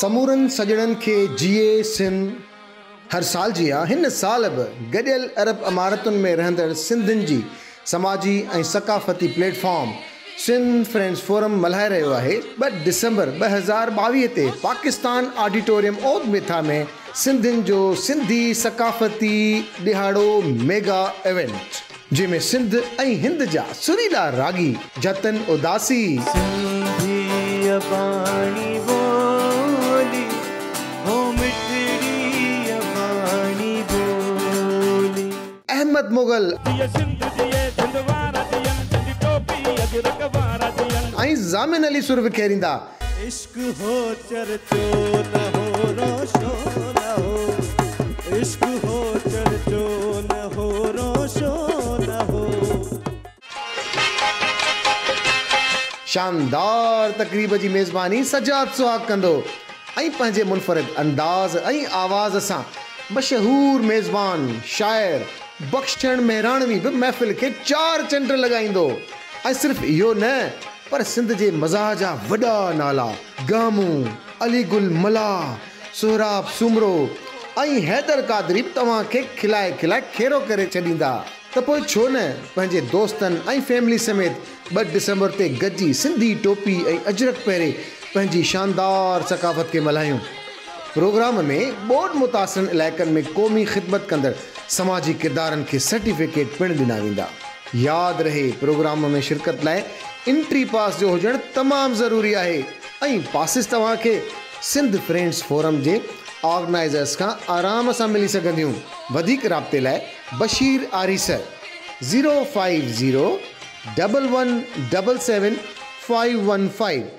سمورن سڄڻن کي جيئي سنڌ. هر سال جيان هن سال به گڏيل عرب امارتن ۾ رهندڙ سنڌين جي سماجي ۽ ثقافتي plate form Sindh friends forum ملهائي رهيو آهي 2 ڊسمبر 2022 تي پاڪستان آڊيٽوريم اوڌ ميٿا ۾ سنڌين جو سنڌي ثقافتي ڏهاڙو ميگا ايونٽ جنهن ۾ سنڌ ۽ هند جا سريلا راڳي جتن اداسي، سنڌي اباڻي ٻولي، هو مٺڙي اباڻي ٻولي. احمد مغل، جيئي سنڌ جيئي سنڌ وارا جيئن، سنڌي ٽوپي اجرڪ وارا جيئن. ۽ ضامن علي سر وکيريندا. عشق هو چرچو نه هو روشو نه هو، عشق هو چرچو نه هو روشو نه هو. شاندار تقريب جي ميزباني سجاد سهاڳ ڪندو ۽ پنهنجي منفرد انداز ۽ آواز سان مشهور ميزبان شاعر بخشڻ مهراڻوي به محفل کي چار چنڊ لڳائيندو ۽ صرف اهو نه پر سنڌ جي مزاح جا وڏا نالا گامون، علي گل ملاح، سهراب سومرو ۽ حيدر قادري به توهان کي کلائي کلائي کيرو ڪري ڇڏيندا ته پوء ڇو نه پنهنجي دوستن ۽ فيملي سميت 2 ڊسمبر تي گڏجي سنڌي ٽوپي ۽ اجرڪ پهري پنهنجي شاندار ثقافت کي ملهايون. پروگرام ۾ ٻوڏ متاثرن علائقن ۾ قومي خدمت ڪندڙ سماجي ڪردارن کي سرٽيفڪيٽ پڻ ڏنا ويندا. ياد رهي پروگرام ۾ شرڪت لاء انٽري پاس جو هجڻ تمام ضروري آهي ۽ پاسز توهان کي سنڌ فرينڊز فورم جي آرگنائيزرز کان آرام سان ملي سگهنديون. وڌيڪ رابطي لاء بشير آريسر 050 double 1 double 7 5 1 5.